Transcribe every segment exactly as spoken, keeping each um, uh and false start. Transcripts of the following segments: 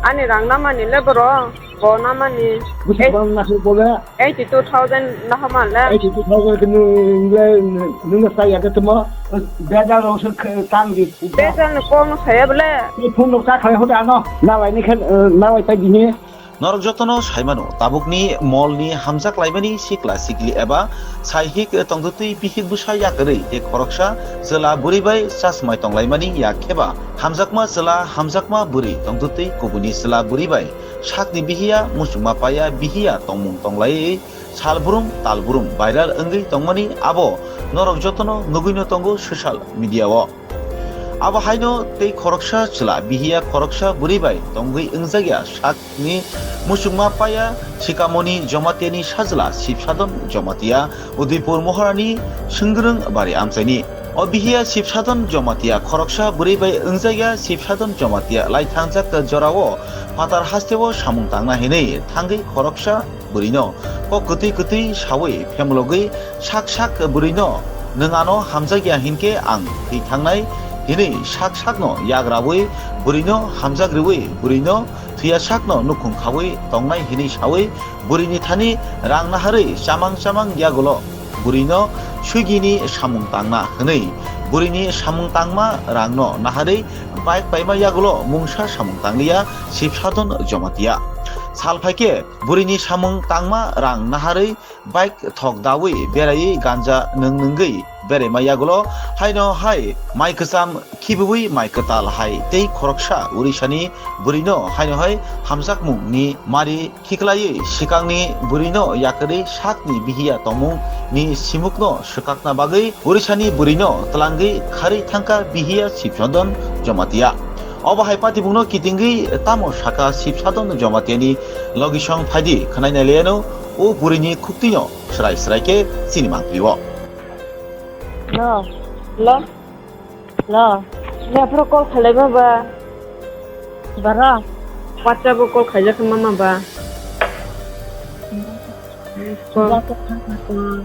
Ani rang namani le boro, bo namani. Busi Eight-, bang nakhli bole? Eighty two thousand nahama le. Eighty two thousand ke nung le, nung le saya ke temo. Beda rong se ke tang di. Beda no kong saya bole. Ni phone rok ta khai hoda ano. Nalai ni khe, eh, nalai ta gini. Norok jotono saimano, tabukni molni hamjak laimani sikla sikli eba saihik tongtwtwi bihik bwsa yakarwi tei khoroksa chwla bwrwi bai chasmai tonglaimani yak kheba hamjakma chwla hamjakma bwrwi tongtwtwi kubuni chwla bwrwi bai sakni bihiya muchungma paya bihiya tongmung tonglaiwi salbrum talbrum viral wngwi tongmani abo norok jotono nugwino tongo social media o. Abo haino tei khoroksa chwla bihiya khoroksa bwrwi bai tongwi wngjakya sakni muchungma paya Sikamoni Jomatiani sajla Sibsadon Jomatia Udaipur Mohorani Swngrwng Bari amchaini. O bihiya Sibsadon Jomatia khoroksa bwrwi bai wngjakya Sibsadon Jomatia laithangjak jorao phatar hasteo samung tangna hinwi thangwi khoroksa bwrwino kok kwtwi kwtwi sawi phemlogwi sak sak bwrwino, "Nwng ano hamjakya hinkhe ang thwi thangnai," hinwi sak sakno yagrawi bwrwino hamjak rwwi bwrwino thwiya sakno nukhung khawi tongnai hinwi sawi bwrwini thani rang naharwi chamang chamang yagulo bwrwino Swigini samung tangna hwnwi bwrwini samung tangma rangno naharwi bike paima yagulo mungsa samung tangliya Sibsadon Jomatia. Sal phaikhe bwrwini samung tangma rang naharwi bike thok dawi beraiwi ganja nwng nwngwi beraima yagulo haino hai mai kwcham khibiwi mai kwtal hai tei khoroksa Urisani bwrwino haino hai hamjakmungni mari khiklaiwi swkangni bwrwino yakarwi sakni bihiya tongmungni simukno swkakna bagwi Urisani bwrwino twlangwi kharwi thangkha bihiya Sibsadon Jomatia. Obo hai patibukno kitingwi tamo sakha Sibsadon Jomatiani logisong phaidi khwnai nailaiano o bwrwini khuktwino srai srai khe chini mangpili o. Hello. Hello. Hello. Ni aphuru call khailai ma ba? Bara. WhatsApp o call khaijak ma ma ba? Call. Bara call khaijak ma.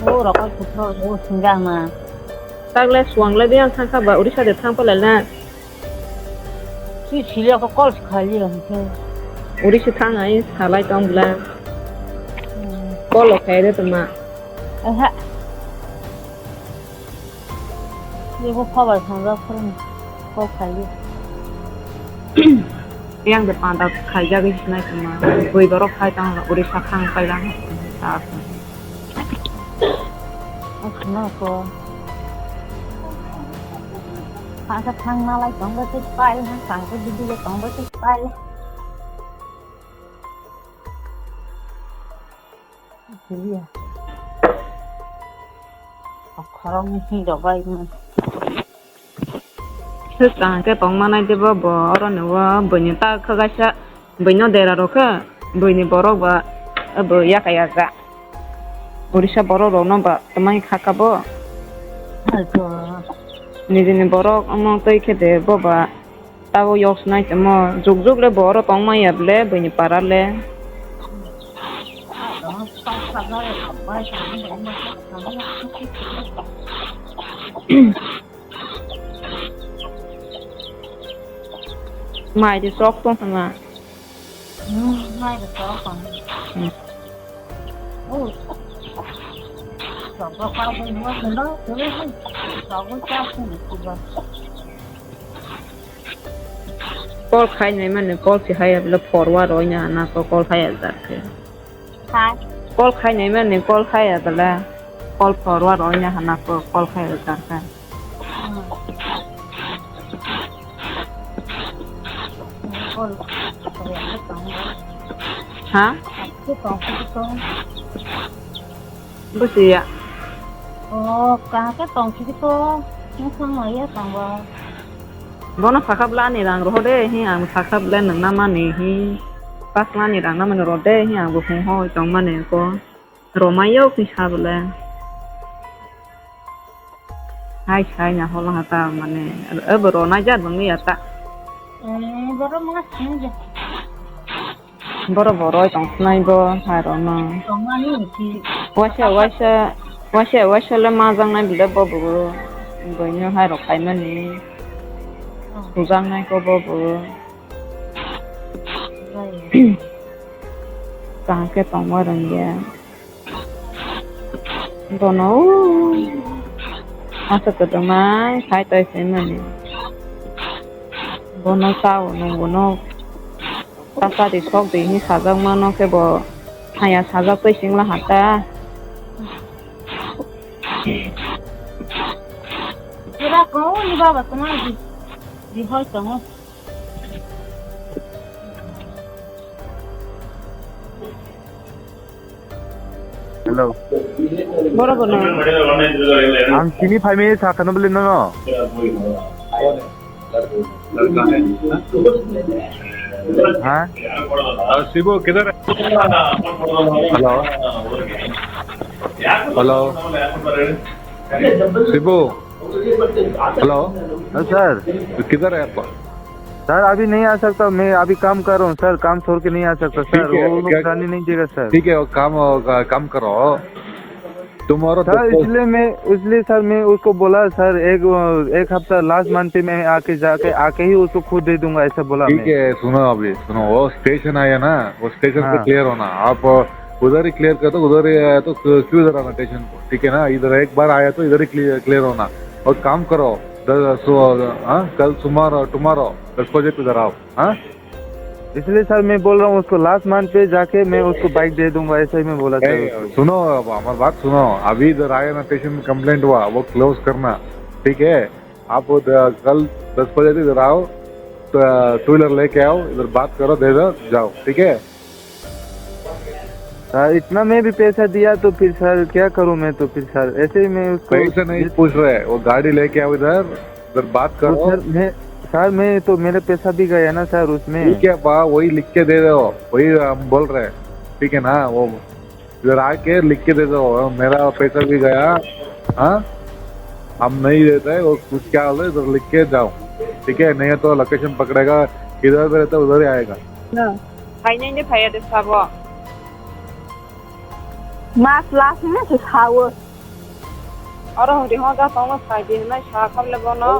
O rokol khaikha, o sinjak ma. Tagle suang lai de ang thangkha ba, Odisha de thang palai na. Twi sili ako call se khaili ang khe. Uri se thang ai salai tong bla. Hmm. Call o khai de tuma. Aha. Yego khabar thang jak phuru call khaili. Yang de panda khai jagwi sinai tuma. Bui borok khai tang uri sa khang kai lang. Ta. Asno ko. Pasa thang nalai tong ba se pai ha, tang ko didi ko tong ba se pai. Siliya. Akhorong ni dok bai ma. Swkang khe tongma nai de bo, bo oro ni o buini ta khagaisa, buino dera rw khe, buini borok ba, abo yaka yaka. Orisa borok rok no ba twmai kha kha bo. Nijini borok omo twi khe de bo ba tabuk yok sinai tongmo, juk juk le bo oro tongma ya ble buini para le. Mai de sok tong thangma. Hmm, mai de sok tong. Hmm. Oh. Sok ko pa de mo de lo, de lo. Sok ko cha su ni ki ba. Call khai nai mani call si haya bla forward oi na na ko call haya jar khe. Hai. Call khai nai mani call haya bla call forward oi na hana ko call haya jar khe. Ha? Busiya. Oh, kaham khe tong sidi ko. Nung thang ma ya tang ba. Bono sakha bla ni rang roho de, hi ang sakha bla nang na mani hi. Pas mani rang na mani ro de, hi ang bo hung hoi tong mani ko. Romai yo kisa bla. Hai sai na hola hata mane. Abo ro na ja bang ya ta. Eh, boro mga sini ja. Boro boroi tong sinai bo hai rok no. Tongmani si. Waisa, waisa, waisa, waisa le majang nai bile bo bo. Boino hai rok khai mani. Hmm. Sujang nai ko bo bo. Kaham khe tongma rwngya. Bono aswk kwdwmai khai tei swi mani. Bono chao nung bono. Tasa di sok di hinwi sajak mano khe bo haya sajak tei singla hata. Jera ko ni baba tuma di, di hoi tongo. Hello. Boro bono. Ang sini phai mani sakha no bole nono. Ha? Shibu, kidhar hai? Hello. Hello. Shibu. Hello. Sir. Kidhar hai aap? Sir, अभी नहीं आ सकता, मैं अभी काम कर रहा हूँ सर, काम छोड़ के नहीं आ सकता सर, ठीक है, वो लोग क्या, जाने नहीं देगा सर। ठीक है, वो काम, वो का-, काम करो। Tomorrow सर, इसलिए मैं, इसलिए सर, मैं उसको बोला सर, एक, एक हफ्ता लास्ट मंथ पे मैं आके, जाके, आके ही उसको खुद दे दूंगा, ऐसा बोला ठीक मैं। है, सुनो अभी, सुनो, वो स्टेशन आया ना, वो स्टेशन पे हाँ। क्लियर होना। आप उधर ही क्लियर कर दो, उधर ही आया तो क्यों क्यों इधर आना स्टेशन को, ठीक है ना? इधर एक बार आया तो इधर ही क्लियर, क्लियर होना। और काम करो, दस, सो, हाँ, कल सुमार, टुमारो दस बजे पे इधर आओ, हाँ? इसलिए सर मैं बोल रहा हूँ, उसको लास्ट मंथ पे जाके मैं उसको बाइक दे दूंगा, ऐसा ही मैं बोला सर नहीं, उसको। सुनो, अब हमारी बात सुनो। अभी इधर आया ना, स्टेशन में कंप्लेंट हुआ, वो क्लोज करना, ठीक है? आप वो द-, कल दस बजे तक इधर आओ, तो टू व्हीलर लेके आओ, इधर बात करो, दे दो, जाओ, ठीक है? सर, इतना में भी पैसा दिया तो फिर सर क्या करूँ मैं, तो फिर सर ऐसे ही मैं उसको पैसा नहीं जिस पूछ रहे, वो गाड़ी लेके आओ इधर, इधर बात तो करो। सर, मैं, सर, मैं तो, मेरा पैसा भी गया ना सर उसमें। ठीक है बा, वही लिख के दे दो, वही हम बोल रहे हैं, ठीक है ना? वो इधर आके लिख के दे दो, मेरा पैसा भी गया। हाँ, हम नहीं देते हैं, वो कुछ क्या होता है, इधर लिख के जाओ, ठीक है? नहीं तो लोकेशन पकड़ेगा, किधर पे रहता है उधर ही आएगा। Phainai de phaiya de sabo. Mas last na se sao. Oro hori ho ja tongo sai di nai sa khable bono.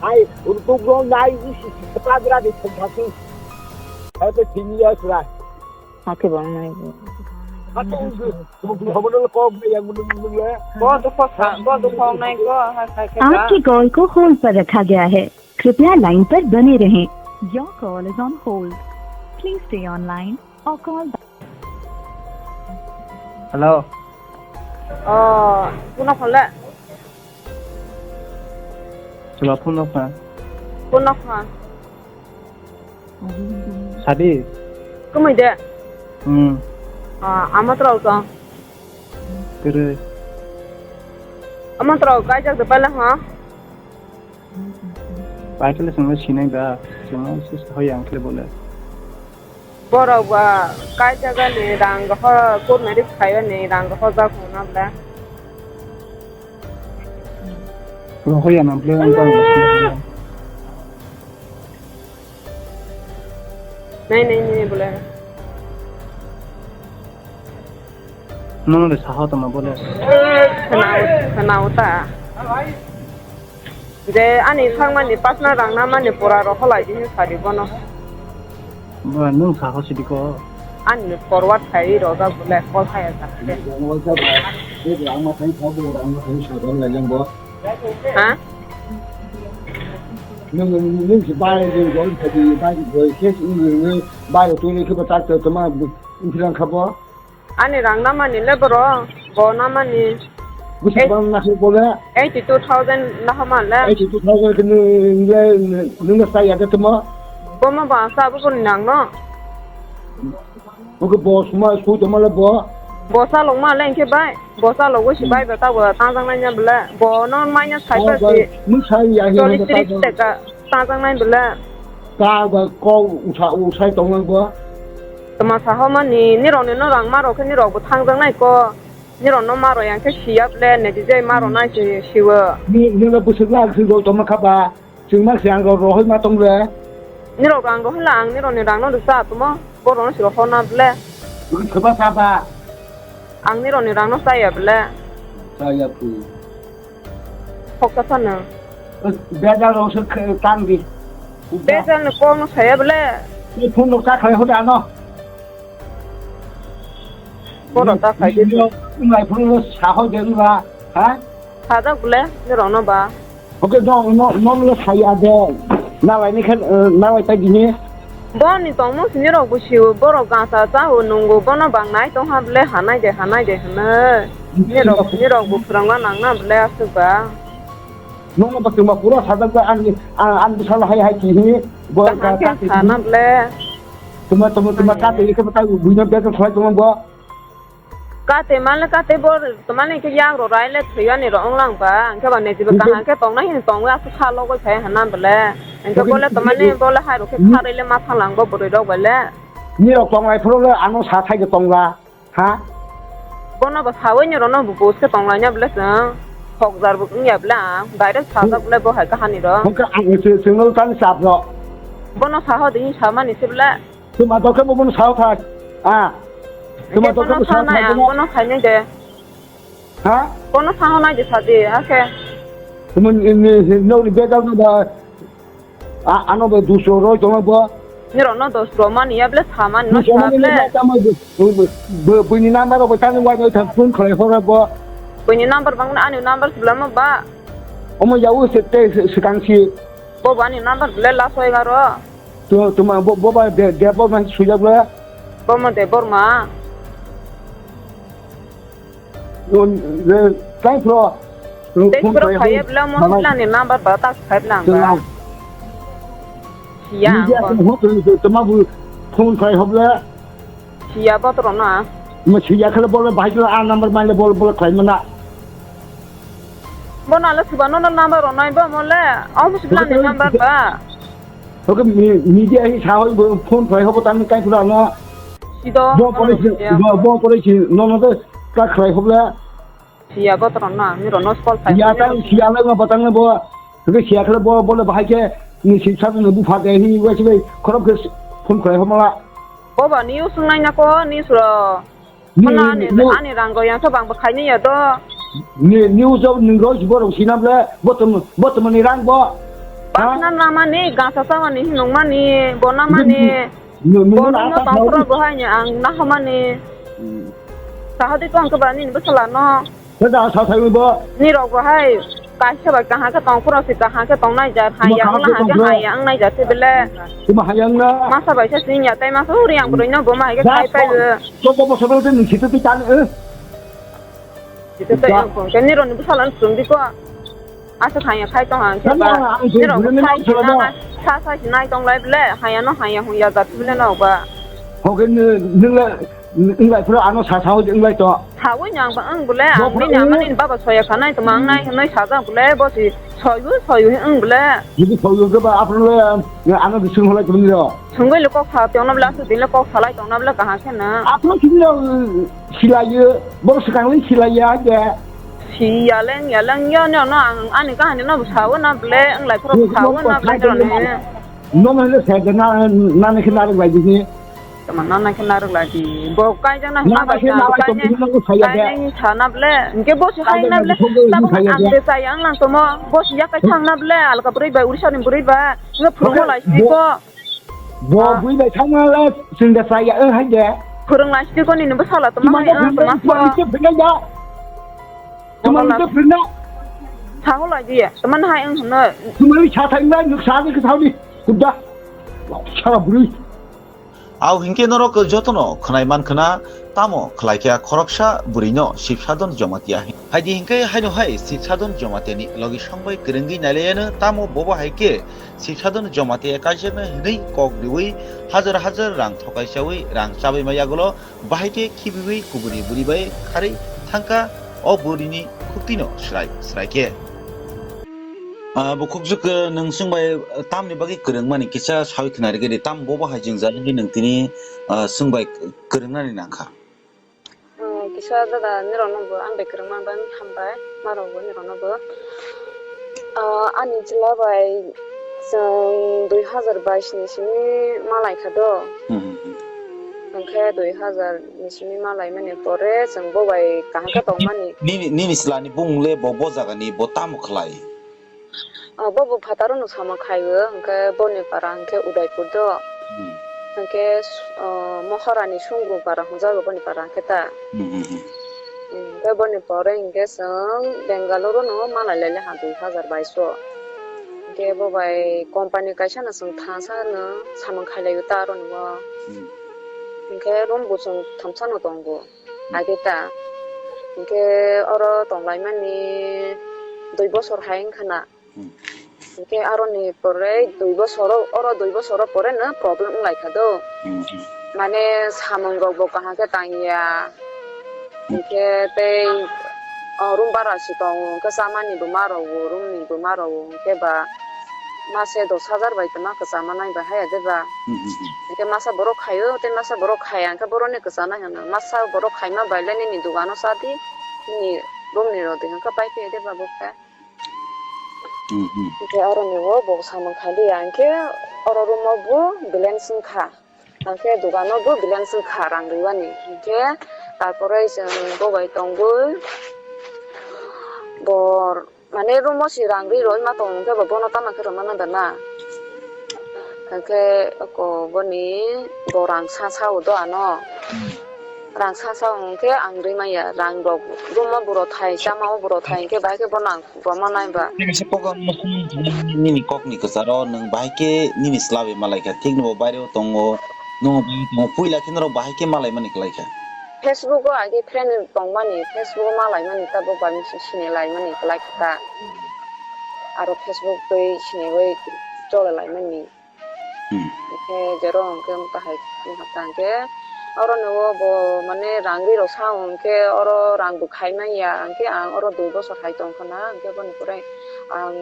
Ai, uruk no nai isi si padra de thong thasi. Ai, te thini ya sura. Hakhe bang nai. Hakhe bang nai. Bo dukho sa, bo dukho nai ko, ha, sa khe ba. आपकी कॉल को होल्ड पर रखा गया है। कृपया लाइन पर बने रहें। Your call is on hold. Please stay online or call back. Hello. Oh, phone phone le. Chwla phone no kha. Phone no kha. Sadi. Kumui de. Hmm. Ah, ama trau to. Kere. Ama trau kai jak de pala ha. Paitele sangla sinai da, sangla si hoyang kle bole. Borok ba kai jagani rang ho kurnari khaiyani rang ho jak hona bla. Hoyang na bla ang bang. Nai nai nai bole. Nono de saha tama bole. Khana khana uta. Je ani thangmani pasna rang na mani pura rok holai di sari bono. Ba nung saha sidi ko. Ani forward khai rojak bole call khai jak de. Ha? Nung nung si bai de gol khai di bai de gol ke nung bai tu ni ke batak te tama bilang khabo. Ani rang namani le boro, bo namani. Busi Eh. Bang na se bole. Eighty two thousand lahama le. Eighty two thousand ke nung le nung na saya de tama. Bo ma ba sa bo ni nang no. Bo ke bo suma su tama le bo. Bo sa long ma le engke bai. Bo sa lo bo si bai ba ta bo tang jang nai nya bole. Bo no mai nya sai ba si. Mun sai ya he. Choli tris taka. Tang jang nai bole. Ta ba ko usa usai tong nang bo. Tama sa ho mani, nirok ni no rang ma rok khe nirok bo thang jang nai ko. Nirok no ma rok yang khe siya ble, ne di jai ma rok nai si, siwo. Ni, ni no busuk la si do tong ma kha ba. Chwng ma se ang rok rohoi ma tong le. Nirok rang rohoi la ang nirok ni rang no rwsa tamo. Bo rok no si rohor na ble. Bwkhe soba sa ba. Ang nirok ni rang no chaya ble. Chaya phu. Hokta phano. Bejal rok se khe tang di. Bejal ni kok no saya ble. Ni phone rok ta khlai hode ano. Phone rok ta khlai de. Ni, ni, ni phone rok sa hode wngla, ha? Sajak bole, ni rokno ba. Oke, no, no, no, no, saya de. Nalai ni khe, eh, nalai ta dini. Boni tongmung sini rok bo sio, borok gasa cha o nungo, bono bang nai tong ha bole, hanai de, hanai de, hanai. Ni rok, ni rok bo phwrwngna nang na bole, aswk ba. Nokno baksa ma pura sajak ba, ani, a-, ani bwsalo hai hai kihi, bo kaham khe ka-, ka-, sana bole. Tuma, tuma, tuma, kate, kate, buino beka khlai tuma bo. Kate male, kate bo, male khe yak ro rai le thwi ani ro ong lang ba, ang khe ba ne jibo kaham khe tong nai hin tong ya, aswk kha logoi phai hana bole. Ang khe bole tuma ni bole hai ro khe kha rai le ma thang lang bo bwrwi rok bole. Ni rok tong lai phuru le ano sa thai de tong la. Ha? Bono bo sawi ni rono bo bus khe tong laina bole chwng. Hokjar bo wngya bole ang. Direct sajak bole bo hai kahani ro. Hwnkhe ang se, se, sengno tani chap no. Bono saho de hin samani se bole. Tuma to khe bo bono saho thak. Ah. Tuma to khe bo saho thak bono. Bono khainai de. Ha? Bono saho nai de sadi, ha khe. Tuma ni, ni, ni, no ni bejal no ba. A, ano bo dusro roi tongma bo. Nirok no dusro mani ya ble samani no sa ble. Dusro mani ya tamo bo, bo, bo, bo, bini number rok bo tani wai wai thang phone khlai hora bo. Bini number bang ani number sibla ma ba. Omo yawo se te se, se kang si. Bo bo ani number ble last wai garo. Tu, tu ma bo, bo ba de, de bo man sujak ble. Bo mo de bor ma. Tei phro phai bla mo hobla ni number ba ta khai bla ang ba. Siya ang ko. Tama bu phone khai hobla. Siya botro na. Ma siya khala bol bai khala a number mai le bol bol khai mana. Bo na le suba no number ro nai ba mo le. Au bu sibla ni number ba. Oke, mi-, media hi sa hoi bo phone khlai hobo tang kai phura no. Sido, bo pore si, bo, bo pore si, no, no, de, ka khlai hobla. Siya bo tron na, ni rono call phai. Ya tang siya lai ma batang bo. Oke, siya khlai bo, bo le bahai ke, ni si sa no bu pha ke hi, wa si bai, khorok ke phone khlai hobla. Bo ba ni usung nai na ko, ni suro. Ni, Mana ani, ni, ni, ani rang go yang to bang bo khaini ya do. Ni, ni ujo ni roi borok sinam le, botom, botom ni rang bo. Bang Ha? Sinam na mani, gasa sa mani, hinung mani, bo na mani. Ni, ni, ni, Bo ni, no ata tong khoro bo hai ni ang na ho mani. Hmm. Sahadi ko ang ke bani ni bwsala no. Khe da sa thai bo. Ni rok bo hai kaisa bai kaham khe tong phuru si kaham khe tong nai jar, hai ya ang na hai khe hai ya ang nai jar se bele. Tuma hai ang na. Masa bai se sing ya tai masa uri ang bwrwi no bo ma hai khe khai pai bo. Chwddo bosor ni sitwtwi tan, eh. Sitwtwi ang khe ni rok ni bwsala swrwng di ko. Asa khai ya khai tong ang khe ba. Ni rok khai si na sa sa si nai tong lai bele, hai ya no hai ya hung ya jar se bele no ba. Hoke ni, ni le. Wng lai phuru ano sa sao wng lai to. Sawi ni ang ba wng bole ang bini ama nini baba soya kha nai tma wng nai hinwi sajak bole bo si soyu soyu hin wng bole. Jodi soyu khe ba aphuru le ano bising holai tmani ro. Sungwi le kok sa tongna bole aswk din le kok salai tongna bole kaham khe na. Aphuru sini ro silayo, boro swkang le silaya je. Siyaleng yaleng ya no no ang ani kahani no sawo na bole wng lai phuru sawo na bole. Nono hile sede na nani khe narwk lai di. Tama nana khe narwk lai di. Bo kaijak na hwnna bai khe nang narwk kainai, tongmani nang saya de. Kainai hi sana ble. Hwnkhe bo si hai na ble. Kaijak na tabuk saya ang de. Ang de chaya wng lang tomo. Bo si yakai thang na ble. Alka bwrwi bai, Odisha ni bwrwi bai. Nge phuru bo lai si ko. Bo bwrwi bai thang na le, chwng de chaya wng hai de. Phwrwng lai si ko nini bwsala toma hai ang toma ko. Tuma ni to phirna. Saho lai di. Tama hai ang hwnna. Tuma ni sa thang na nuk sa ni kthau ni. Kuda. Sara bwrwi. Au hinkhe norok jotono khwnai mankhwna, tamo khlaikha khoroksa bwrwino Sibsadon Jomatia hin. Haidi hinkhe haino hai Sibsadon Jomatia ni logi songbai kwrwngwi nailaiano, tamo bobo haikhe Sibsadon Jomatia kaijaknai hinwi kok riwi hajar hajar rang thokai chawi rang chabaima yagulo bahaikhe khibiwi kubuni bwrwi bai kharwi thangkha o bwrwini khuktwino swrai swraikhe. Ah, bo khukjwk, eh, nwng chwng bai, eh, tamni bagwi kwrwngmani kisa sawi khna rwgwi di, tam bo bahai jwngjal hinwi nwng tini, ah, chwng bai kwrwngnani nangkha? Ah, kisa dada nirokno bo ang bai kwrwngma bai hambai, marokbo nirokno bo. Ah, ani chwla bai chwng dui hazar bais ni simi malaikha do. Hmm, hmm, hmm. Hwnkhe dui hazar ni simi malaimani pore chwng bo bai kaham khe tongmani. Nini, nini chwlani bumung le bo, bo jagani bo tamo khlai? Ah, bo bo phataro no sama khaio, hwnkhe boni para hwnkhe Udaipur do. Hmm. Hwnkhe, o, Moharani Sungru para hwnjago boni para hwnkhe ta. Hmm, hmm, hmm. Hmm, hwnkhe boni pore hwnkhe chwng Bengaluru no malai lailai ha dui hazar baish o. Hwnkhe bo bai company kaisa no chwng thangsa no samung khailai o ta aro ni o. Hmm. Hwnkhe room bo chwng thamsa no tongo. Hmm. Age ta. Hwnkhe oro tonglaimani dui bosor hai wngkha na. Hmm. Hwnkhe aroni pore dui bosoro, oro dui bosoro pore no problem wnglaikha do. Hmm, hmm. Mane samung rok bo kaham khe tangya. Hmm. Hwnkhe tei, o, room bara si tongo, hwnkhe chamani bo ma rwo, room ni bo ma rwo, hwnkhe ba mase dos hajar bai tongma kwchama nai bai haya de ba. Hmm, hmm, hmm. Hwnkhe masa borok khaio, tei masa borok khaya, hwnkhe boroni kwchanai hwnwi. Masa borok khaima bai le nini dogano cha di, nini room ni rw di, hwnkhe pai phiya de ba bo khe. Hmm, hmm. Hwnkhe aroni o bo samung khai liya, hwnkhe oro room o bo balance wngkha. Hwnkhe dogano bo balance wngkha rang rwmani. Hwnkhe tarpore chwng bo bai tongwi bo mane room o si rang rwi rwui ma tongo, hwnkhe bo bono tamo khe rwmano da na? Hwnkhe oko boni bo rang sa sao do ano. Hmm. Rang sa sao hwnkhe ang rwi manya, rang rok room o bo rw thai, chama o bo rw thai, hwnkhe bahai khe bono ang rwma nai ba. Nini se kok ang mukhung nini kok ni kwcharo nwng bahai khe nini chwla bai malai kha, thik no bo baire o tongo, nwng o bahai tongo, puila khe norok bahai khe malai mani kwlai kha. Facebook o age friend tongmani, Facebook o malaimani ta bo bai si-, sinilai mani kwlai kha ta. Aro Facebook twi siniwi cholalaimani. Hmm. Hwnkhe jero hwnkhe wng tahai wng kha ta hwnkhe oro ni o bo mane rang ri rok sa hwnkhe oro rang bo khai manya hwnkhe ang oro dui bosor hai tong kha na hwnkhe boni pore ang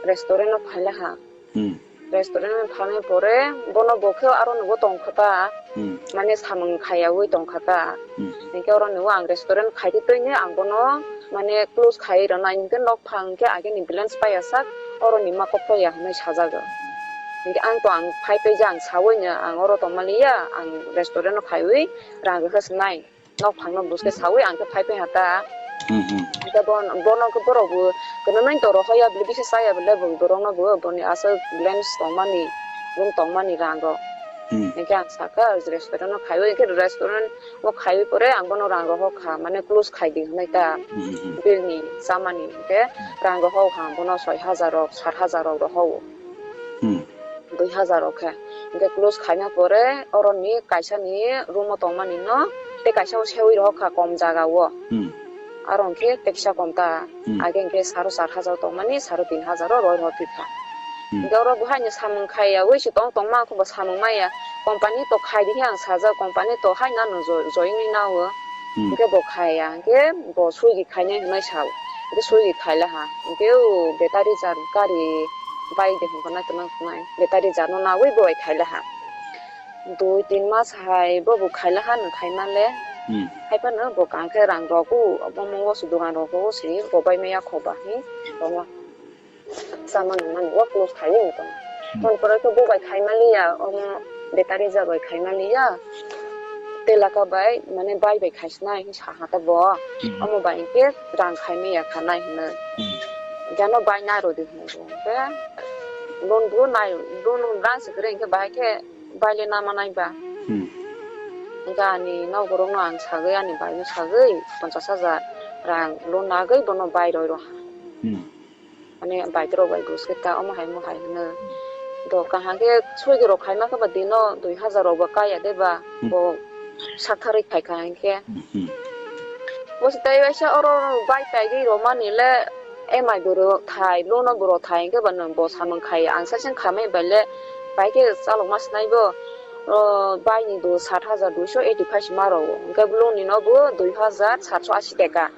restaurant o phai laha. Hmm. Restaurant o phainai pore bono bo khe aro ni o tong kha ta. Hmm. Mane samung khaiyaui tong kha ta. Hmm. Hwnkhe oro ni o ang restaurant khai twi twi ni ang bono mane close khai rwnai hwnkhe nok phang khe agini balance paiya sak, oro ni ma kok paiya hwnwi sajago. Hwnkhe ang to ang phai tei je ang saui no ang oro tongmani ya, ang restaurant o khaiwi rang rwkhe se nai. Nok phang no buske saui ang khe phai phai ha ta. Hmm, hmm. Hwnkhe bon-, bono khe borok bo kwno nai to rohoya bwlwi bisa chaya bwlwi bo borok no bo boni aswk balance tongmani, room tongmani rang rok. Hmm. Hwnkhe ang sakha restaurant o khaiwi, hwnkhe restaurant o khaiwi pore ang bono rang rohor kha, mane close khai di hwnwi ta. Hmm, hmm, hmm. Bill ni chamani hwnkhe rang rohor kha ang bono soi hajar rok, sat hajar rok rohor o. Hmm. Dui hajar rok khe. Hwnkhe close khaina pore oroni kaisa ni room o tongmani no tei kaisa o seui rohor kha kom jaga o. Hmm. Aro hwnkhe teksa kom ta. Hmm. Age hwnkhe saro sar hajar tongmani saro tin hajar o roi rohor thwi kha. Hmm. Hwnkhe oro bo haino samung khaiya, ui se tong tongma khe bo samung maya. Company to khai di khe ang sajak, company to haino ano jo-, join wi na o. Hmm. Hwnkhe bo khaiya, hwnkhe bo Swiggy khainai hwnwi sa o. Hwnkhe Swiggy khai laha. Hwnkhe o battery jar gari bai de hwnkhe nai tongma wngnai. Battery jar no naui bo bai khai laha. Dui tin mas hai bo bo khai laha no khai ma le. Hmm. Hai phano bo kang khe rang rok o, obo mongo se dogan rok o se bo bai maya kho ba hi tongo. Sama nang mani o close khai ni tong. Hmm. Phone pore khe bo bai khai ma liya, omo battery ja bai khai ma liya. Telaka bai, mane bai bai khai sinai hin sa ha ta bo. Hmm. Omo bai khe rang khai ma ya kha nai hinwi. Hmm. Jano bai na ro di hinwi bo. Khe loan bo nai, loan rang se kwrwi hwnkhe bahai khe bai le na ma nai ba. Hmm. Hwnkhe ani nokborok no ang sagwi, ani bai no sagwi ponchash hajar rang loan nagwi bono bai roi ro ha. Hmm. Mane baitorok bai buskhe ta omo hai omo hai hwnwi. Do kaham khe Swiggy rok khaima khe ba dino dui hajar rok ba kaya de ba. Hmm. Bo saktharwi khai kha hinkhe. Hmm. Bo se tei waisa oro bai paigwi romani le M I bo rw thai, loan o bo rw thai hinkhe ba nwng bo samung khai ang saseng khamai bai le bai khe chalokma sinai bo. O, bai ni bo sat hajar duiso eighty five se ma rw o. Hinkhe loan ni no bo dui hajar satso asi teka.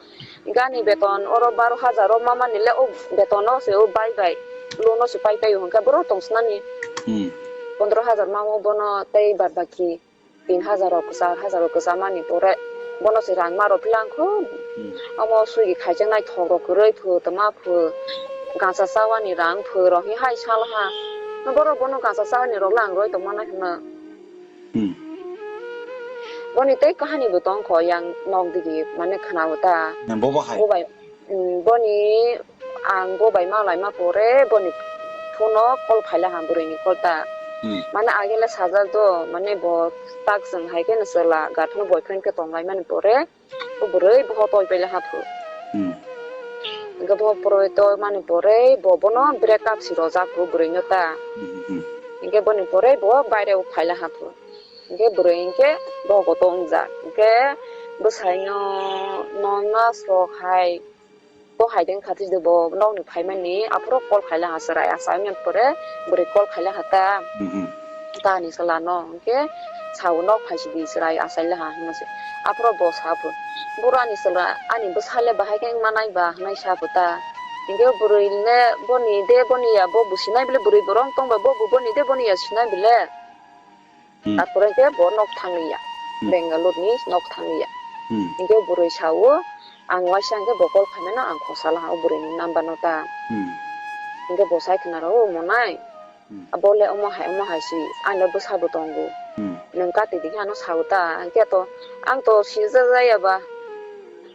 Gani beton oro baro hajar o mamani le o beton o se o bai bai loan o se pai pai o hwnkhe boro tong sinani. Hmm. Pondro hajar mamo bono tei bad baki tin hajar rok, char hajar rok kwchamani pore bono se rang ma rw phi lang kho. Hmm. Omo Swiggy khaijaknai thok rok kwrwi phu tma phu gansa chawani rang phu rok hi hai sal ha. Borok bono gansa chawani rok le ang roi tong mano hwno. Hmm. Boni tei kahani bo tong kho yang nok digi mane khna o ta. Bo bo hai. Bo bai, mm, boni ang bo bai ma lai ma pore boni phone o call phai la ha bwrwi ni call ta. Hmm. Mane agele sajak do, mane bo tak chwng hai khe no chwla gathang boyfriend khe tonglaimani pore, o bwrwi boho toi paila haphu. Hmm. Hingke boho pore toi mani pore bo bono break up si rojak phu bwrwi no ta. Hmm, hmm, hmm. Hingke boni pore bo baire o phaila haphu. Hingke bwrwi hingke boho koto wngjak. Hingke bwsai no, no ma sok hai. Bo hai deng kha twi de bo nokni phaimani, aphuru call khaila ha chwrai, asa wngya pore bwrwi call khaila ha ta. Mhm. Ta ni chwla no hwnkhe sao nok phai sidi chwrai achaila ha hwnwi se. Aphuru bo sa phu, "Boro ani chwla, ani bwsa le bahai khe wngma nai ba?" hwnwi sa phu ta. Hwnkhe bwrwi le boni de boni ya, bo bo sinai bile bwrwi borok tong ba, bo bo boni de boni ya sinai bile. Hmm. Tarpore khe bo nok thangya. Hmm. Bangalore ni nok thangya. Hmm. Hingke bwrwi sao, "Ang waisa hingke bo call khaimano ang khosa laha o bwrwi ni number no ta." Hmm. Hingke bo sai khna rw, "O monai, hmm, abo le omo hai, omo hai si, ang le bwsa bo tongo. Hmm. Nwng kati di khe ano sao ta?" Hingke to, "Ang to sijak ya ba."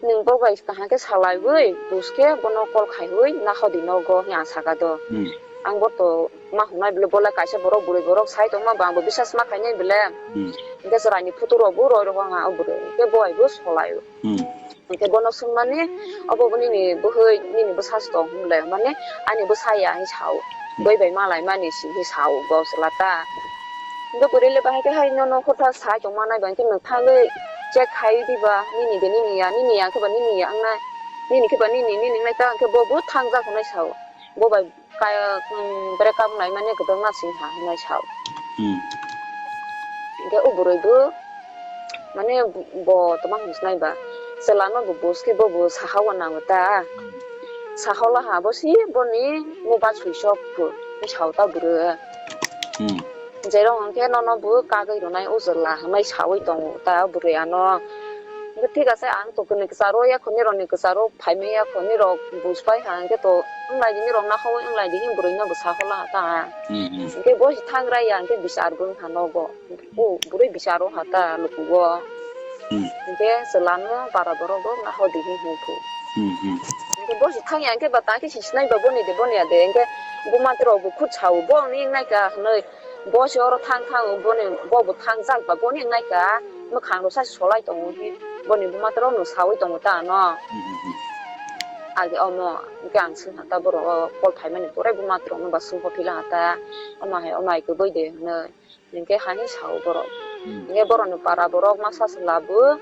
Nwng bo bai kaham khe salaiwi, buj khe bono call khaiwi, "Nakhodi nogo," hwnwi ang saka do. Hmm. Ang bo to ma hwnai bile, bo le kaisa borok, bwrwi borok sai tongma, bo ang bo biswas ma khainai bile. Hmm. Hingke chwraini photo rok bo roi rok ang o bwrwi. Hingke bo bai bo solai. Hmm. Hingke bono swngmani, "Obo bo nini bwhwi, nini bwsa se tong?" hwnle, mane, "Ani bwsa ya," hwnwi sao. Hmm. Bwrwi bai malai mani si hwnwi sao, bo chwla ta. Hingke bwrwi le bahai khe hai nono hotha sai tongma nai ba, hingke nwng thangwi check khai di ba, nini de nini ya, nini ya khe ba nini ya wngnai, nini khe ba nini, nini wngnai ta, hingke bo bo thangjak hwnwi sao. Bo bai kaya, um, break up wngnai mani kwbangma sing ha hwnwi sao. Hmm. Hingke o bwrwi bo, mane, bo tongma hwnwi sinai ba, chwla no bo buj khe bo bo saha o nango ta. Saha o laha bo si boni mobile switch off phu, hwnwi sao ta bwrwi. Hmm. Jerong hwnkhe nono bo kagwi rwnai o chwla hwnwi sawi tongo ta bwrwi ano. Hwnkhe thik ase, ang to kwnwi kwcharo ya khorni rokni kwcharo phaimaya khorni rok bujpai ha hwnkhe to wnglaidi ni rok nahawi wnglaidi hwn bwrwi no bwsa hola ha ta. Hmm, hmm. Hwnkhe bo se thangra ya hwnkhe bichar bo wngkha nogo. O bwrwi bicharo ha ta lukugo. Hmm. Hwnkhe chwla no para borok bo nahodi hwn hwn phu. Hmm, hmm. Hwnkhe bo se thangya hwnkhe ba ta khe se sinai ba boni de boni ya de hwnkhe buma rok bo khud sao bo wngni wngnaikha hwnwi. Bo se oro thang thang boni bo bo thang jak ba boni wngnaikha mwkhang rok sa solai tongo hi boni buma rok no sawi tongo ta ano. Hmm, hmm, hmm. Age omo hwnkhe ang swngha ta borok o call phaimani pore buma rok no ba swngkho phila ha ta omo hai omo hai kwbwi de hwnwi. Hingke hani sao borok. Hmm. Hingke borokni para borok masa se labu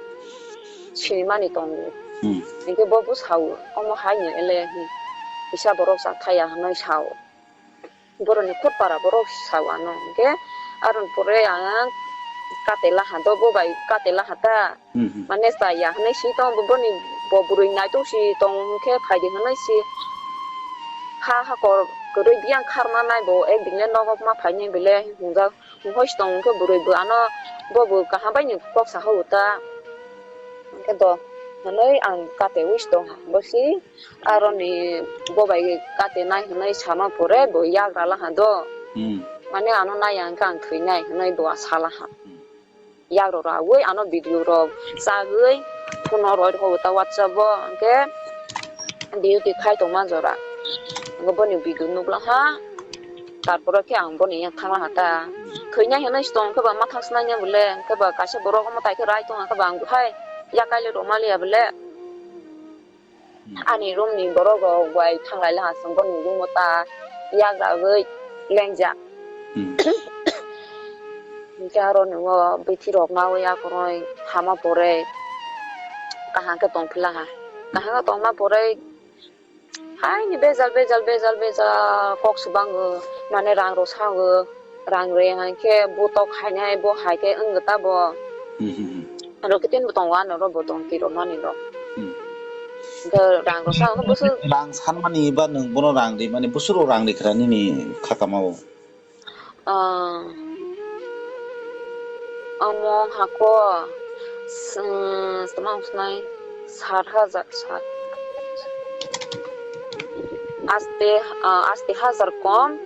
sinimani tongo. Hmm. Hingke bo bo sao, "Omo hai ni ele," hin kisa borok chathaya hwnwi sao. Borokni khud para borok sao ano. Hingke aron pore ang kate laha do, bo bai kate laha ta. Hmm, hmm. Mane chaya hwnwi si tongo, boni bo bwrwi naitok si tongo hwnkhe phaidi hwnwi si ha hakor kwrwi biyang kharma nai bo ekdin le nogo ma phainai bile hwnjak. Hoi si tong khe bwrwi bo ano bo bo kaham bai ni kok sa hao ta. Hwnkhe do hwnwi ang kate wi si tong ha. Bo si aroni bo bai kate nai hwnwi sama pore bo yagra la ha do. Hmm. Mane ano nai ya hwnkhe ang thwi nai hwnwi bo sa la ha. Hmm. Yagra rawi ano video rok chagwi phone roi rw ta WhatsApp o hwnkhe. Duty khai tongma jora. Hwnkhe boni video nukla ha. Tarpore khe ang boni yang thangla ha ta. Thwinai hinwi se tong khe ba ma thang snai ya bole. Khe ba kaisa borok omo tai khe rai tong khe ba ang hai yakai le rwma liya bole. Hmm. Ani room ni borok rok bai thanglai la ha chwng boni room o ta yagra wi lengjak. Hmm. Hwnkhe aro nwngo bithi rok nawi akoroi hama pore kaham khe tong phila ha. Kaham khe tongma pore Haini bejal, bejal, bejal, bejal kok swbango, mane rang rw sago, rang rw hai khe bo tok hainai, bo hai khe wng ta bo. Hmm, hmm, hmm. Aro khe tin bo tongo, ano ro bo tong twi rw mani rw. Hmm. Hwnkhe rang rw sago, bwswk rang sanmani ba nwng bono rang ri mani, bwswk rw rang ri khwra nini kha kama o? Ah, omo hako, s-, tama wngkha nai, sat hajar, sat, aste, ah, aste hajar kom,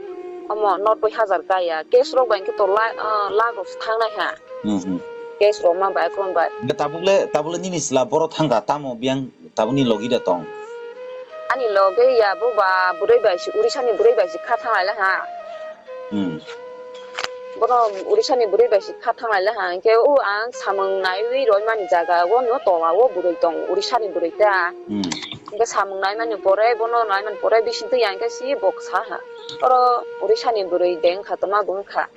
omo noboi hajar kaya. Cash rok bai khe to la-, ah, lakh rok se thangnai ha. Hmm, hmm. Cash rok ma bai, kon bai. Hwnkhe tabuk le, tabuk le nini chwla boro thangkha, tamo biyang tabukni logi da tong? Ani logi ya, bo ba bwrwi bai se, Odisha ni bwrwi bai se kha thanglai ha. Hmm. Bono Urisani bwrwi bai se kha thang lai le ha, hinkhe o ang samung naiwi roimani jaga o no tola o bwrwi tong, Urisani bwrwi ta. Hmm. Hinkhe samung naimani pore, bono naimani pore bising twi ang khe si bo sa ha. Oro Urisani bwrwi de wngkha, tongma bo wngkha.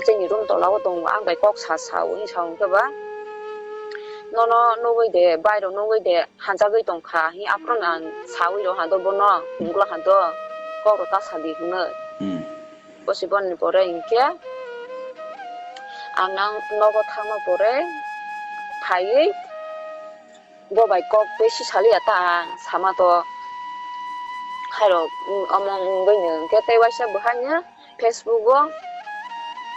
Chini room tola o tongo, ang bai kok sa sa o, hinwi sa o hinkhe ba. Nono nugwi de, bai rok nugwi de, hanjagwi tongkha, hi aphuru no ang sawi rw ha do bono, hwnwi ha do, kok rw ta sadi hwnwi. Hmm. Bosi boni pore hinkhe ang nang nogo thangma pore phaiwi bo bai kok besi saliya ta ang sama to khairok, mm, omo wngwi no hinkhe tei waisa bwhaino Facebook o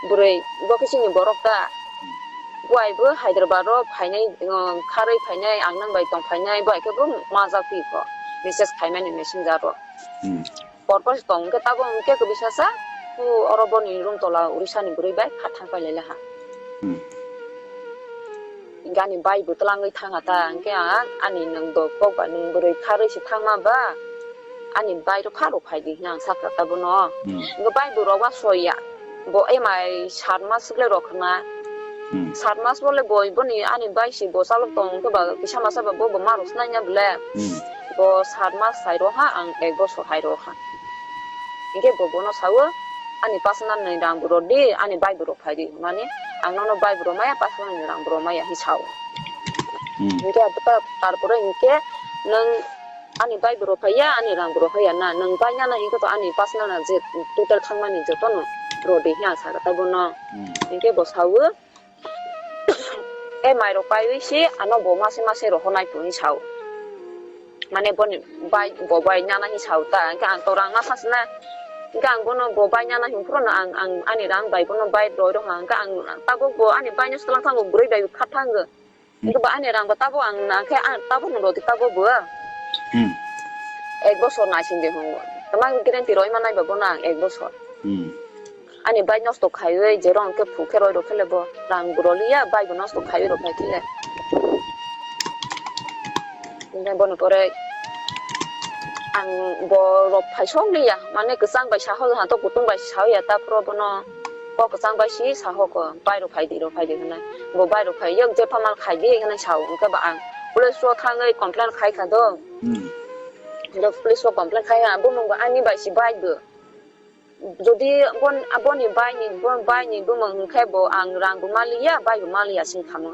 bwrwi bo khe chini borok ta. Buai bo Hyderabad o phainai, um, kharwi phainai, ang nang bai tong phainai, buai khe bo majak phi kho, message khaimani messenger o. Hmm. Porpos tong khe tabuk hwnkhe kwbwi sasa, ku oro boni room tola Urisani bwrwi bai kha thang pai lai laha. Hmm. Hinkhe ani bai bo twlangwi thang ha ta, hinkhe ang ani nwng do kok ba nwng bwrwi kharwi se thangma ba, ani bai rw pha rw phai di hwnwi ang sakha ta bono. Hmm. Hinkhe bai bo rw ba soi ya, bo emai sat mas swk le rw khna. Hmm. Sat mas bole bo boni ani bai se bo chalok tong khe ba kisa masa ba bo bo ma rw snai na bole. Hmm. Bo sat mas sai rw ha, ang ek bosor hai rw ha. Hinkhe bo bono sawo, "Ani personal ni rang bo rw di, ani bai bo rw phai di," hwnmani, "Ang nono bai bo rw maya, personal ni rang bo rw maya," hinwi sao. Hmm. Hinkhe abo ta, tarpore hinkhe nwng ani bai bo rw phai ya, ani rang bo rw phai ya na, nwng bai nana hinkhe to ani personal na je total thangmani jotono rw di hinwi ang sakha ta bono. Hmm. Hinkhe bo sawo, "E mai rok paiwi si ano bo mase mase rohornai," hinwi sao. Mane boni bai, bo bai nana hinwi sao ta. Hinkhe ang to rang ma sasna. Hinkhe ang bono bo bai nana hinphuru no ang, ang ani rang bai bono bai roi rok ha. Hinkhe ang tabuk bo ani bai no swlang thango, bwrwi bai kha thango. Hmm. Hinkhe bo ani rang bo tabuk ang na khe ang tabuk no rodi tabuk bo. Hmm. Ek bosor naising de hongo. Tama guarantee roi manai ba bono ang ek bosor. Hmm. Ani bai nosto khaiwi, jerong khe phu khe roi rok khe le bo rang bo rw liya, bai bo nosto khaiwi rw phai khe le. Hinkhe boni pore ang bo rw phai sok liya, mane kwchang bai sa hol ha to, kutung bai sa ya ta phuru bono kok kwchang bai si sa hoko, bai rw phai di, rw phai di hwnwi. Bo bai rw phai yok, jepha mal khai di hwnwi sao, hinkhe ba ang police o thangwi complain khai kha do. Hmm. Hinkhe police o complain khai ha, bo mung bo ani bai si bai bo. Jodi bon, aboni baini, bon baini bumung hwnkhe bo ang rang bo maliya, bai bo maliya sing khamu.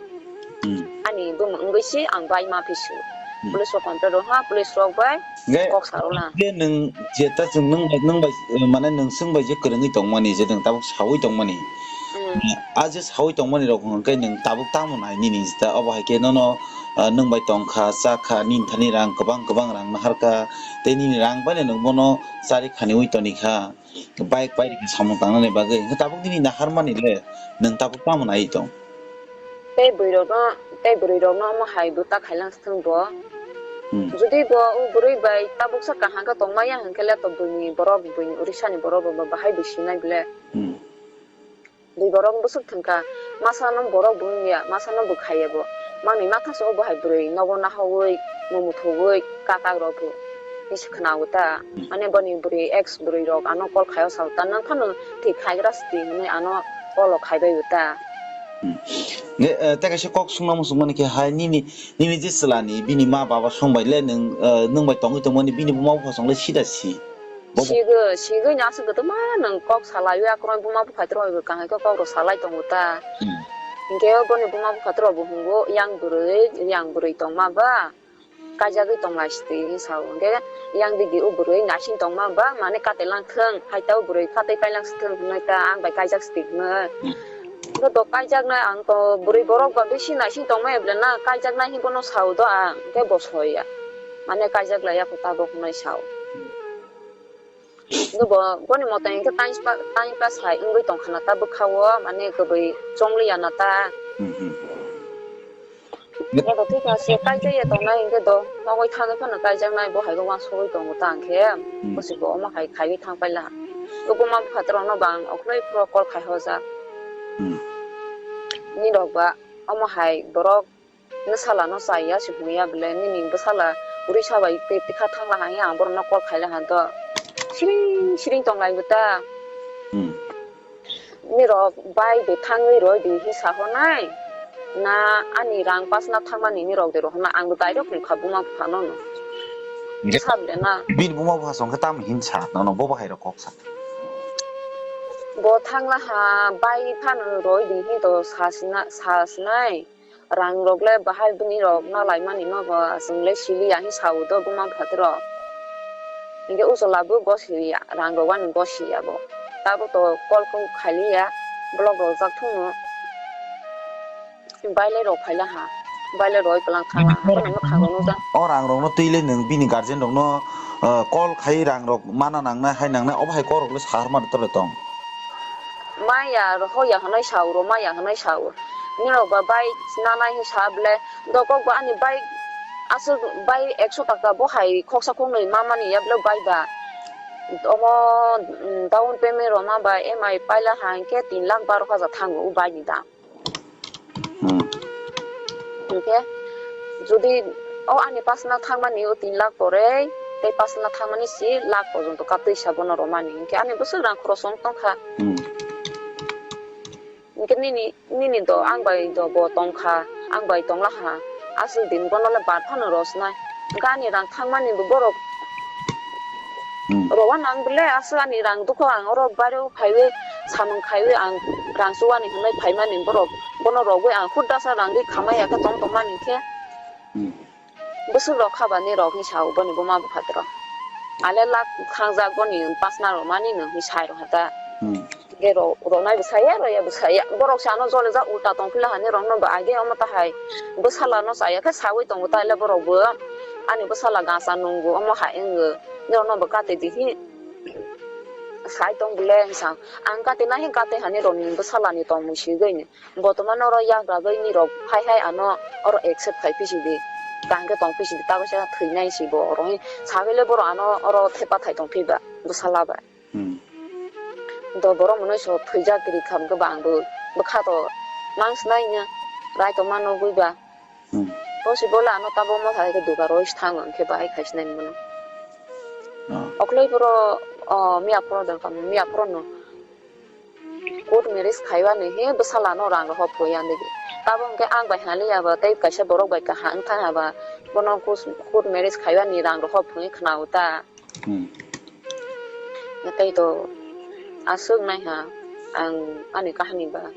Hmm. Ani bumung wngwi si ang bai ma phisu. Hmm. Police rok complain rok ha, police rok bai kok sarona. Hwnkhe nwng je ta chwng nwng bai, nwng bai, mane nwng chwng bai je kwrwngwi tongmani, je nwng tabuk sawi tongmani. Hmm. A je sawi tongmani rok hwnkhe nwng tabuk tamo nai nini jeta, obo hai khe nono, ah, nwng bai tongkha, chakha, nini thani rang kwbang kwbang rang naharkha, tei nini rang baino nwng bono chari khaniwi tonikha. Bike bai rikha samung tangnani bagwi. Hwnkhe tabuk nini naharmani le nwng tabuk tamo nai tong? Tei bwrwi rokno, tei bwrwi rokno omo hai bo ta khailang thung bo. Hmm. Jodi bo o bwrwi bai tabuksa kaham khe tongmaya hwnkhe le to buini borok, buini Orissa ni borok bo bahai bo sinai bole. Hmm. Bwrwi borok bwswk thwngkha, masano borok bo wngya, masano bo khaiya bo. Manwi mathaso bo hai bwrwi nogo nahaui, mung muthugui, katak rok bo. Hinwi se khwnago ta. Hmm. Mane boni bwrwi ex bwrwi rok ano call khaio sao ta, "Nang phano thwi khaigra sdi," hinwi ano call o khaibai bo ta. Hmm. Nge, eh, tei kaisa kok sungna muchung mani khe hai nini, nini je chwla ni bini ma baba song bai le nwng, eh, nwng bai tongwi tongmani bini buma bupha song le sida si. Bo bo- Sigwi, sigwi no aswk kwtwma nwng kok salaiwi akwrwng buma buphaitwrwng bai bo kaham khe kok rw salai tongo ta. Hmm. Hinkhe boni buma buphaitwrwng bo hwngo, "Yang bwrwi, yang bwrwi tongma ba kaijagwi tonglai sidi," hinwi sao. Hinkhe yang digi o bwrwi naising tongma ba mane katailang thung, hai ta o bwrwi katai pailang si thung hinwi ta ang bai kaijak sidi hinwi. Hmm. Bo to kaijaknai, ang to bwrwi borok ba bisi naising tongmaya bwle na, kaijaknai hinwi bono sao do ang, hinkhe bo soya. Mane kaijak laiya kho tabuk hinwi sao. Hinkhe bo, boni moto hinkhe time pa-, time pass hai wngwi tongkha na ta bwkha-o, mane kwbwi chongliya na ta. Hmm, hmm. Bo to thik kha se, kaijak ya tongnai hinkhe do, nogwi thangwi phano kaijaknai, bo hai khe uansugwi tongo ta hinkhe, hmm, bwswk bo omo hai khaiwi thang paila. Bo buma buphatrokno bo ang okhorlai phuru call khai hojak. Hmm. Nini rok ba omo hai borok bwsala no chaya se hwnwi ya bwle, nini bwsala Orissa bai tei tikha thang la hai, ang borok no call khai la han to. Siring siring tong lai bo ta. Hmm. Nirok bai de thangwi roi di hi sa honai? Na ani rang pasna thangmani nirok de rohorna? Ang bo direct wngkha buma bupha no no. Hwnkhe sab de na. Bini buma bupha song khe tamo hin sa nono bo bahai rok kok sa. Bo thangla ha bai phano roi di hi to sa sina, sa sinai. Rang rok le bahai bini rok no lai mani no bo chwng le sili ya hi sa o do buma bupha rok. Hwnkhe ujola bo gosi ya, rang rok ani gosi ya bo. Tabo to call kok khaili ya, block rok jak thung no. Baile rok phaila ha. Baile roi kwlang thang ha. Haino mwkhang rok nukjak. O rang rok no twi le nwng bini guardian rok no, uh, call khai rang rok mana nangnai hai nangnai obo hai kok rok le sahar mani tole tong. Maya ro hoya hwnwi sao ro, maya hwnwi sao. Nirok ba bai nanai hi sa ble. Dokok ba ani bai aswk bai ekso taka bo hai khoksa khoknwi ma mani ya ble bai ba. Omo, mm, down payment rok ma ba M I paila ha hwnkhe tin lakh baro hajar thango o bai ni dam. Hmm. Hwnkhe jodi o ani personal thangmani o tin lakh pore, tei personal thangmani si lakh porjonto katwi sa bono romani. Hwnkhe ani bwswk rang khorok wng tongkha. Hmm. Hwnkhe nini, nini do ang bai do bo tongkha, ang bai tongla ha. Aswk din bono le bar phano rosnai. Hwnkhe ani rang thangmani bo borok Hmm. Rowan ang bele aswk ani rang dukho ang oro bairo phaiwi samung khaiwi ang rang chuwani hwnwi phaimani borok bono rogwi ang hut dasa rang ri khamai ya khe tong tongmani khe Hmm. bwswk rok kha ba ni rok hi sao boni buma bupha rok. Ale lak khangjak boni pasna rok mani no hi sai rok hata. Hmm. Ge ro-, ronai bwsaya, roya bwsaya. Borok se ano jole jak ulta tong phila hani rokno bo age omo tahai. Bwsala no chaya khe sawi tongo taile borok bo. Ani bwsala gasa nungo omo hai wngo. Norokno bo kate di hi. Sai tong bole hinsa. Ang kate nai hi kate hani rokni bwsala ni tongmung sigwi ni. Botomano oro yagra gwi ni rok hai hai ano oro accept khai phi sidi. Kaham khe tong phi sidi, ta kaisa thwinai si bo oro hi. Sawi le borok ano oro thepa thai tong phi ba, bwsala ba. Hmm. Do borok mwnwi so thwijak ri kha hwnkhe ba ang bo bwkha to mang snai nya rai to ma nugwi ba. Hmm. Bo si bole ano tabuk ma thai khe dugar roi thango hwnkhe bahai khai sinai mano. Ah. Okloi boro, o, miya phoro dong kha, miya phoro no court marriage khaiba ni he bwsala no rang rok phoi ya digi. Tabuk hwnkhe ang bai hali ya ba tei kaisa borok bai kaham wng thang ya ba bono court, court marriage khaiba ni rang rok phoi khna o ta. Hmm. Tei to aswk nai ha ang ani kahani ba.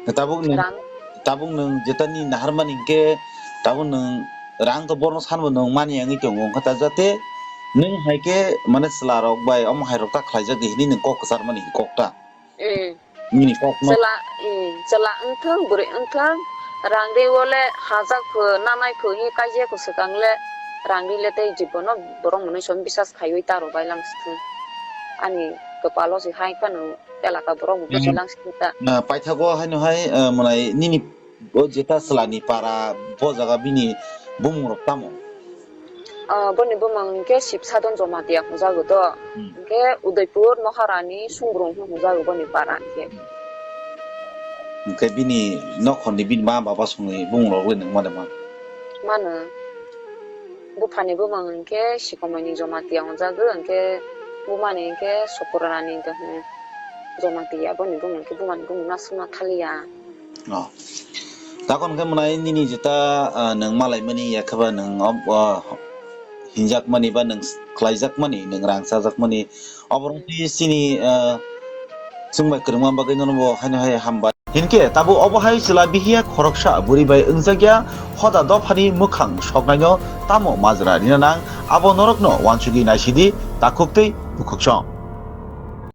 Tabuk nwng, rang. Tabuk nwng jeta ni naharmani hwnkhe tabuk nwng rang to borno sanbo nwng mani wngwi tongo, wngkha ta jate nwng hai khe mane chwla rok bai omo hai rok ta khlaijak di hinwi nwng kok kwchar mani kok ta. Mm. Nini kokno. Chwla, mm, chwla wngthung, bwrwi wngthung, rang ri o le hajak phu, nanai phu hi kaijak phu swkang le rang ri le tei jibono borok mwnwi song bisas khaiwi ta rw bai lang si thung. Ani kwpalo se hai phano elaka borok bo buji lang si thung ta. Na paithago haino hai, eh, mwnai nini o jeta chwla ni para bo jaga bini bumung rok tamo? Ah, boni bumung hwnkhe Sibsadon Jamatia hwnjago do. Hmm. Hwnkhe Udaipur Maharani Sungrung hwnjago boni para hwnkhe. Hwnkhe bini nokhorni bini ma baba songni bumung rok le nwng mano ma? Mano. Buphani bumung hwnkhe Sikomoini Jamatia hwnjago, hwnkhe bumani hwnkhe Sokorani hwnkhe hwn Jamatia, boni bumung hwnkhe bumani bumung aswk ma thaliya. Oh. Takon khe mwnai nini jeta, ah, nwng malaimani, yakhaba nwng ob-, ah, hinjakmani ba nwng khlaijakmani, nwng rang chajakmani. Oborok twi chini, ah, chwngbai kwrwngma bagwi nono bo haino hai hambai. Hinkhe tabuk obo hai chwla bihiya khoroksa bwrwi bai wngjakya hoda dophani mwkhang soknaino tamo majra rina nang, abo norokno uansugwi naisidi takhuk tei bukhuksong.